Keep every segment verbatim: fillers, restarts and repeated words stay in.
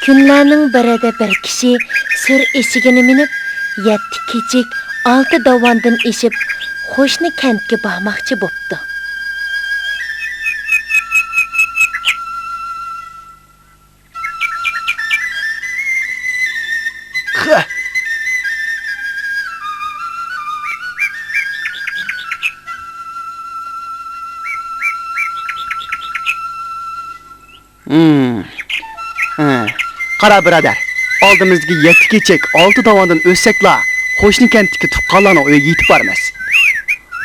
كۈنلەرنىڭ بىرىدە بىر كىشى سۈر ئېشىكىنى مىنىپ، يەتتە كېچىك، ئالتە داۋاندىن ئېشىپ، قوشنا كەنتكە بارماقچى بوپتۇ. ھىم. ھە. قارا بۇرادەر، ئالدىمىزدىكى يەتتە كېچىك، ئالتە داۋاندىن ئۆتسەكلا، قوشنا كەنتتىكى تۇغقانلارنىڭ ئۆيىگە يېتىپ بارىمىز.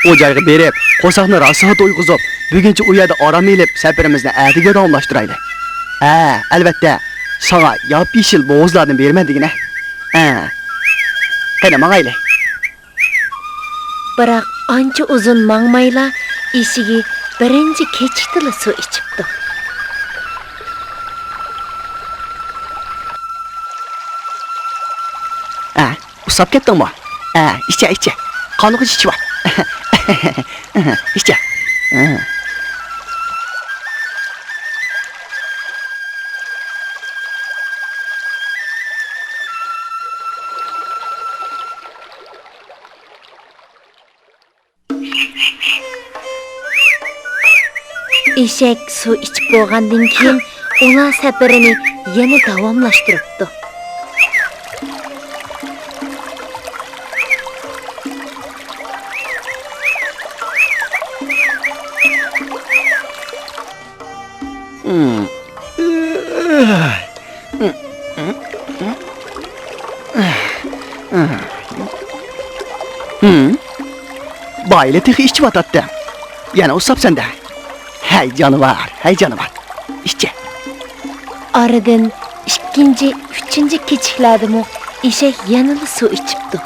ئۇ جايغا بېرىپ، قورساقنى راسا تويغۇزۇپ، بۈگۈنچە ئۇ يەردە ئارام ئېلىپ، سەپىرىمىزنى ئەتىگە داۋاملاشتۇرايلى. ھە، ئەلۋەتتە، ساڭا ياپيېشىل بوغۇزلاردىن بېرىمەن دېگىنە. ھە. قېنى، ماڭايلى. بىراق ئانچە ئۇزۇن ماڭمايلا، ئېشىكى بىرىنچى كېچىكتىلا سۇ ئىچىپتۇ. ئە، ئۇسساپ كەتتىڭمۇ؟ ئە، ئىچە، ئىچە. قانىغۇچ ئىچىۋال. ئىچە. ئېشەك سۇ ئىچىپ بولغاندىن كېيىن، ئۇلار سەپىرىنى يەنە داۋاملاشتۇرۇپتۇ. ھىم. بايىلى تېخى ئىچىۋاتاتتى. يەنە ئۇسساپسەن-دە. ھەي جانىۋار، ھەي جانىۋار. ئىچە. ئارىدىن ئىككىنچى، ئۈچىنچى كېچىكلەردىمۇ ئېشەك يەنىلا سۇ ئىچىپتۇ.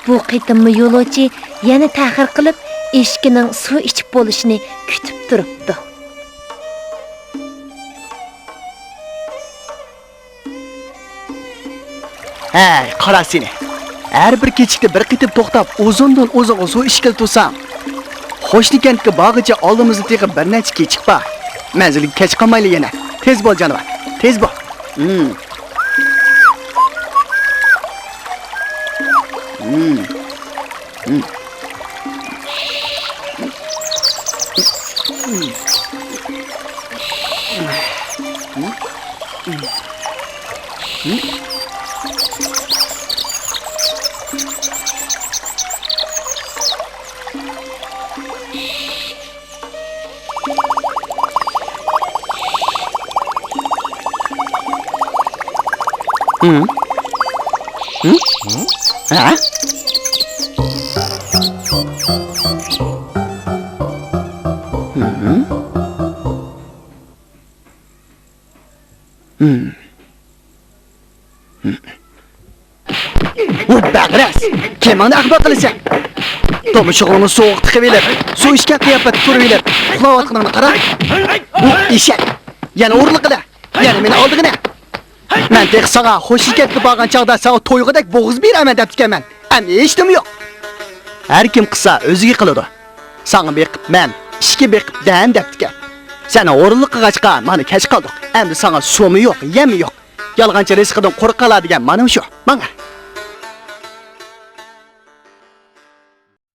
بۇ قېتىممۇ يولۇچى يەنە تەخىر قىلىپ، ئېشىكىنىڭ سۇ ئىچىپ بولۇشىنى كۈتۈپ تۇرۇپتۇ. ھەي، قارا سېنى! ھەر بىر كېچىكتە بىر قېتىم توختاپ، ئۇزۇندىن ئۇزۇنغا سۇ ئىچكىلى تۇرساڭ، قوشنا كەنتكە بارغىچە ئالدىمىزدا تېخى بىر نەچچە كېچىك بار. مەنزىلگە كەچ قالمايلى يەنە. تېز بول، جانىۋار، تېز بول. ھىم. ھىم. ھىم؟ ھىم؟ ھە؟ ھىم؟ ھىم. ھىم. ۋۇ بەغرەس! كىمىڭنى ئەخمەق قىلىسەن؟ تۇمشۇغۇڭنى سوغۇق تىقىۋېلىپ، سۇ ئىچكەن قىياپەتتە تۇرۇۋېلىپ، ئۇخلاۋاتقىنىڭنى قارا. ۋۇ ئېشەك! يەنە ئورۇنلۇقىدا! يەنە مېنى ئالدىغىنە! مەن تېخى ساڭا خوش ئىكەنلىككە بارغان چاغدا ساڭا تويغۇدەك بوغۇز بېرەرمەن دەپتىكەنمەن. ئەمدى ھېچنېمە يوق. ھەر كىم قىلسا ئۆزىگە قىلىدۇ. ساڭا بېقىپ مەن ئىشىككە بېقىپ دەن دەپتىكەن. سەن ئورۇنلۇق قىلغاچقا مانا كەچ قالدۇق. ئەمدى ساڭا سۇمۇ يوق، يەممۇ يوق. يالغانچى رىزقىدىن قورققانلار دېگەن مانا شۇ. ماڭا.